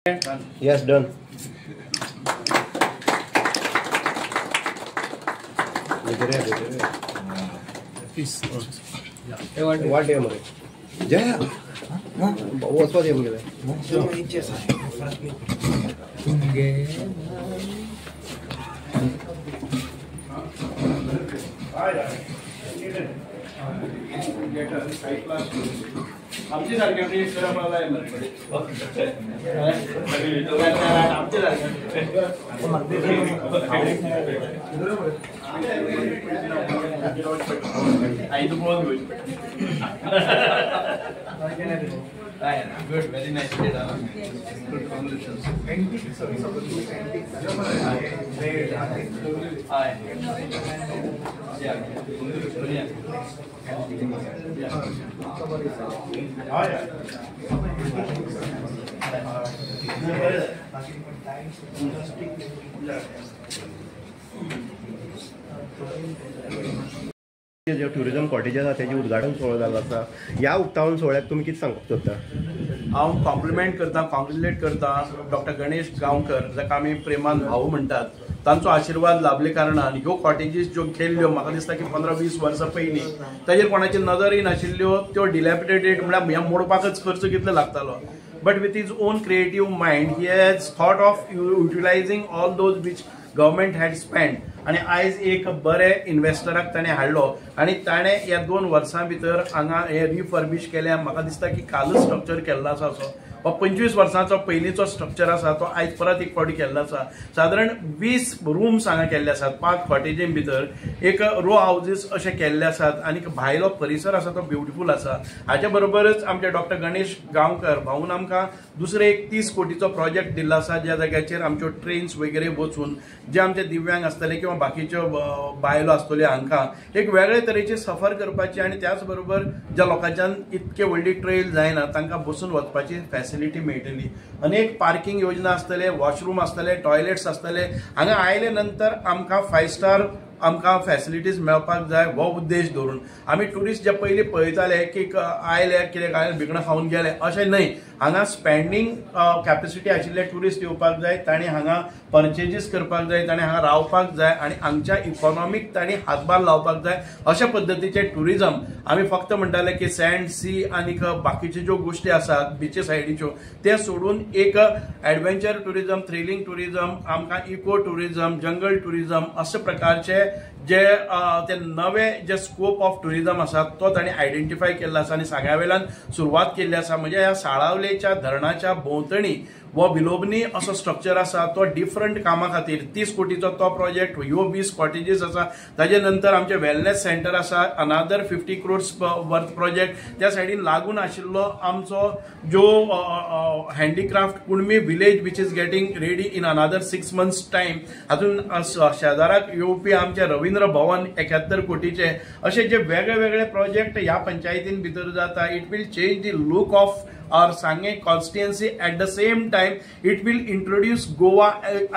Yes, done. वाट या मरे जया वचपाक या मगे. आमचे सारखे जाय मरे आमचे सारखे. Good, very nice. Good congratulations. जे ट्युरिझम कॉटेज आसा तेजें उद्घाटन सुवाळो जाल्लो आसा, ह्या उक्तावण सुवाळ्याक तुमी कितें सांगपाक सोदता? हांव कॉम्प्लिमेंट करता, कॉंग्रेच्युलेट करता डॉक्टर गणेश गांवकर, जाका आमी प्रेमान भाऊ म्हणटात. तांचो आशिर्वाद लाभले कारणान ह्यो कॉटेजीस ज्यो केल्ल्यो म्हाका दिसता की 15-20 वर्सां पयलीं ताजेर कोणाची नदरय नाशिल्ल्यो, त्यो डिलॅपिडेटेड म्हळ्यार ह्या मोडपाकच खर्च कितलो लागतालो. But with his own creative mind he has thought of utilising all those which government had spend. आनी आयज एक बरे इन्वेस्टराक ताणें हाडलो आनी ताणें ह्या 2 वर्सां भितर हांगा हे रिफर्बिश केल्या. म्हाका दिसता की कालच स्ट्रक्चर केल्लो आसा असो हो 25 वर्सांचो पयलींचो स्ट्रक्चर आसा तो आयज परत एक फावटी केल्लो आसा. सादारण 20 रूम्स हांगा केल्ले आसात, 5 कॉटेजीं भितर एक रो हावजीस अशे केल्ले आसात आनी भायलो परिसर आसा तो ब्युटिफूल आसा. हाच्या बरोबरच आमचे डॉक्टर गणेश गांवकर भाऊन आमकां दुसरे एक 30 कोटीचो प्रोजेक्ट दिल्लो आसा, ज्या जाग्याचेर आमच्यो ट्रेन्स वगैरे वचून जे आमचे दिव्यांग आसतले किंवा बाकीच्यो बायलो आसतल्यो हांकां एक वेगळे तरेची सफर करपाची आनी त्याच बरोबर ज्या लोकांच्यान इतके व्हडली ट्रेल जायना तांकां बसून वचपाची फॅसिलिटी मेळटली. अनेक पार्किंग योजना आसतले, वॉशरूम आसतले, टॉयलेट्स आसतले. हांगा आयले नंतर आमकां 5 स्टार आमकां फॅसिलिटीज मेळपाक जाय हो उद्देश धरून आमी ट्युरिस्ट जे पयलीं पळयताले की आयले कितें आयले भिकणां खावन गेले अशें न्हय. हांगा स्पेंडींग कॅपेसिटी आशिल्ले ट्युरिस्ट येवपाक जाय, तांणी हांगा पर्चेजीस करपाक जाय, तांणी हांगा रावपाक जाय आनी हांगच्या इकॉनॉमीक तांणी हातभार लावपाक जाय. अशा पद्दतीचे ट्युरिजम आमी फक्त म्हणटाले की सँड सी आनी बाकीच्यो ज्यो गोश्टी आसात बिचे सायडीच्यो ते सोडून एक एडवेंचर ट्युरिजम, थ्रिलींग ट्युरिजम, आमकां इको ट्युरिजम, जंगल ट्युरिजम अशे प्रकारचे जे ते नवे जे स्कोप ऑफ ट्युरिजम आसा तो तांणी आयडेंटिफाय केल्लो आसा आनी सांग्या वेल्यान सुरवात केल्ली आसा. म्हणजे ह्या साळावलेच्या धरणाच्या भोंवतणी हो बिलोबनी असो स्ट्रक्चर आसा तो डिफरंट कामा खातीर 30 कोटीचो तो प्रोजेक्ट, ह्यो 20 कॉटेजीस आसा. ताजे नंतर आमचे वेलनेस सेंटर आसा, अनादर 50 क्रोर्स वर्थ प्रोजेक्ट. त्या सायडीन लागून आशिल्लो आमचो जो handicraft Kunbi village which is getting ready in another 6 months time. हातून शेजाराक येवपी आमचे रवींद्र भवन 71 कोटीचे अशे जे वेगळे वेगळे प्रोजेक्ट ह्या पंचायतीन भितर जाता. It will change the look of our Sanguem constituency. At the same time it will introduce Goa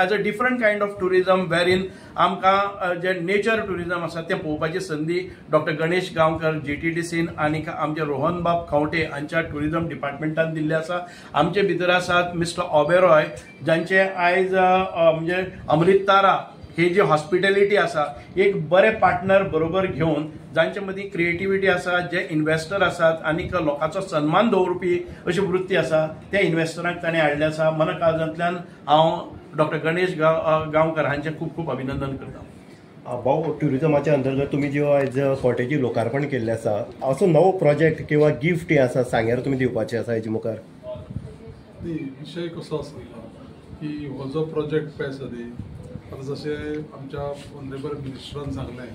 as a different kind of tourism wherein आमकां जे नेचर टुरिजम आसा तें पळोवपाची संदी डॉक्टर गणेश गांवकर GTDCन आनी आमचे रोहनबाब खंवटे हांच्या टुरिजम डिपार्टमेंटान दिल्ले आसा. आमचे भितर आसात मिस्टर ओबेरॉय जांचे आयज म्हणजे अमृततारा ही जी हॉस्पिटॅलिटी आसा एक बरे पार्टनर बरोबर घेवन जांचे मदीं क्रिएटिविटी आसा, जे इन्वेस्टर आसात आनी लोकांचो सन्मान दवरपी अशी वृत्ती आसा त्या इन्वेस्टरांक ताणें हाडले आसा. मना काळजांतल्यान हांव डॉक्टर गणेश गांवकर हांचें खूब खूब अभिनंदन करता. भाऊ, ट्युरिजमाच्या अंतर्गत तुमी ज्यो आयज कॉटेजी लोकार्पण केल्लें आसा, असो नवो प्रोजेक्ट किंवा गिफ्ट हें आसा सांग्यार तुमी दिवपाचें आसा हेजे मुखार? विशय कसो आसा की हो जो प्रोजेक्ट पळय आसा ती आतां जशें आमच्या ऑनरेबल मिनिस्टरान सांगलें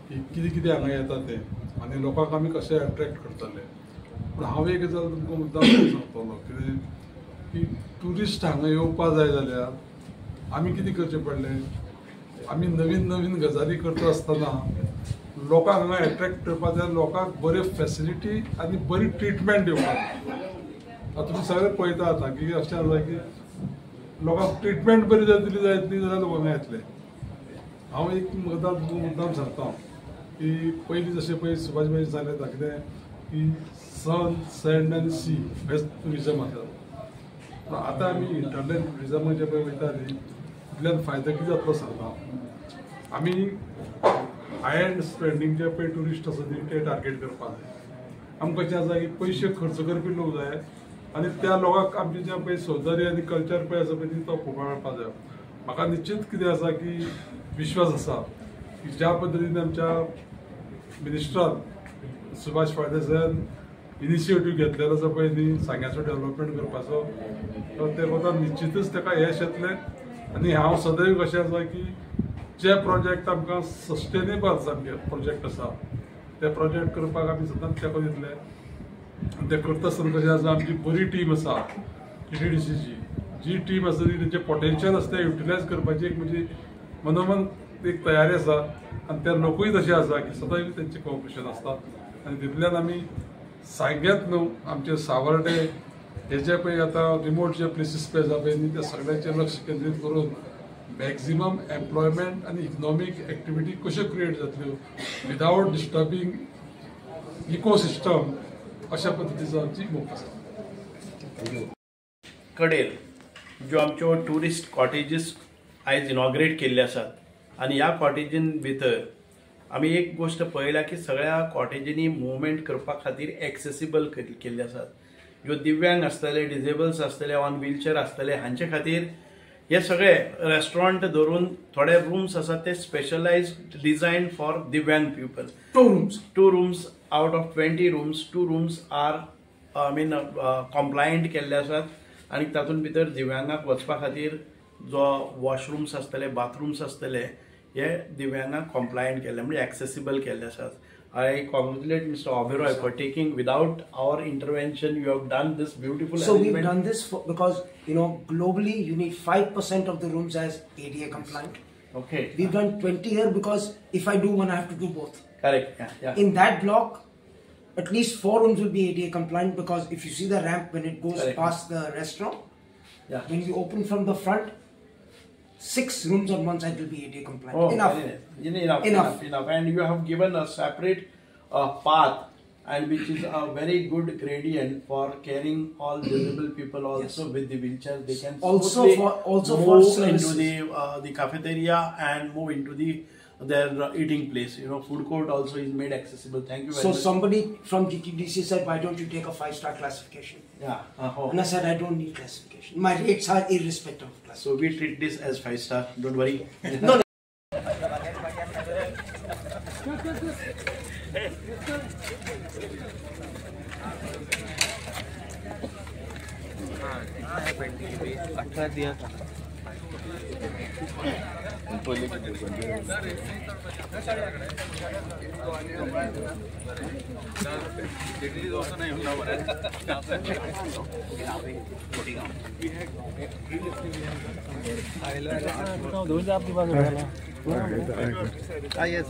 की कितें कितें हांगा येता तें आनी लोकांक आमी कशें एट्रेक्ट करतले. पूण हांव एक गजाल तुमकां मुद्दाम सांगतलो कितें की ट्युरिस्ट हांगा येवपा जाय जाल्यार आमी कितें करचें पडलें, आमी नवीन नवीन गजाली करता आसतना लोकांक हांगा एट्रेक्ट करपा जाय, लोकांक बऱ्यो फेसिलिटी आनी बरी ट्रिटमेंट दिवपाक. आतां तुमी सगळें पळयता आतां की अशें आसा की लोकांक ट्रिटमेंट बरी जर दिली जायत न्ही जाल्यार लोक हांगा येतले. हांव एक गजाल तुमकां मुद्दाम सांगता की पयलीं जशें पळय सुभाष भाई सांगलें कितें की सन सँड आनी सी हे ट्युरिजम आसा. पूण आतां आमी हिंटरलँड ट्युरिजमाक जे पळय वयता न्ही तितल्यान फायदो कितें जातलो सांगता. आमी हाय एंड स्पेंडींग जे पळय ट्युरिस्ट आसा न्ही ते टार्गेट करपाक जाय. आमकां कशें आसा की पयशे खर्च करपी लोक जाय आनी त्या लोकांक आमचें जें पळय सौंदर्य आनी कल्चर पळय आसा पळय न्ही तो पळोवपाक मेळपाक जाय. म्हाका निश्चीत कितें आसा की विश्वास आसा की ज्या पद्दतीन आमच्या मिनिस्टरान सुभाष फळदेसायान इनिशिएटीव घेतलेलो आसा पळय न्ही सांग्याचो डेव्हलपमेंट करपाचो, ते वता निश्चितच ताका यश येतलें. आनी हांव सदैव कशें आसा की जे प्रोजेक्ट आमकां सस्टेनेबल सामके प्रोजेक्ट आसा ते प्रोजेक्ट करपाक आमी सदांच तेंको दितले. आनी ते करता आसतना कशें आसा आमची बरी टीम आसा GTDCची, जी टीम आसा ती तेंचें पोटेन्शियल आसा तें युटिलायज करपाची एक म्हजी मनोमन एक तयारी आसा आनी ते लोकूय तशे आसा की सदैव तेंचें कॉपरेशन आसता. आनी तितल्यान आमी सांग्यांत न्हू आमचे सावर्डे हे जे पळय आतां रिमोट जे प्लेसीस पळय आसा पळय न्ही त्या सगळ्यांचेर लक्ष केंद्रीत करून मॅक्झिमम एम्प्लॉयमेंट आनी इकनॉमीक एक्टिविटी कश्यो क्रिएट जातल्यो विदावट डिस्टर्बींग इकोसिस्टम अशा पद्दतीचो आमची मोख आसा. कडेर ज्यो आमच्यो ट्युरिस्ट कॉटेजीस आयज इनॉग्रेट केल्ले आसात आनी ह्या कॉटेजीन भितर आमी एक गोश्ट पळयल्या की सगळ्या कॉटेजींनी मुवमेंट करपा खातीर एक्सेसिबल केल्ले आसात. ज्यो दिव्यांग आसतले, डिजेबल्स आसतले, ऑन व्हीलचेर आसतले हांचे खातीर हे सगळे रेस्टॉरंट धरून थोडे रूम्स आसात ते स्पेशलायज्ड डिझायन फॉर दिव्यांग people. 2 rooms out of 20 rooms 2 rooms are I mean compliant केल्ले आसात आनी तातूंत भितर दिव्यांगाक वचपा खातीर जो वॉशरूम्स आसतले, बाथरूम्स आसतले हे दिव्यांगाक कॉम्प्लायंट केल्ले म्हणजे एक्सेसिबल केल्ले आसात. I congratulate Mr. Oberoi for taking without our intervention. You have done this beautiful. So we've done this because you know globally you need 5% of the rooms as ADA compliant. Okay. We've done 20 here because if I do one, I have to do both. Correct. Yeah. Yeah. In that block, at least 4 rooms will be ADA compliant because if you see the ramp when it goes Correct. Past the restaurant, yeah. When you open from the front, 6 rooms on one side will be ADA compliant. Oh, enough. Enough. And you have given a separate path, and which is a very good gradient for carrying all disabled people also. Yes. With the wheelchair. They can also move into the cafeteria and move into their eating place. You know, food court also is made accessible. Thank you very much. So somebody from GTDC said, why don't you take a 5-star classification? Yeah. And I said, I don't need classification. My rates are irrespective of classification. So we treat this as 5-star. Don't worry. No. दिया था Yes.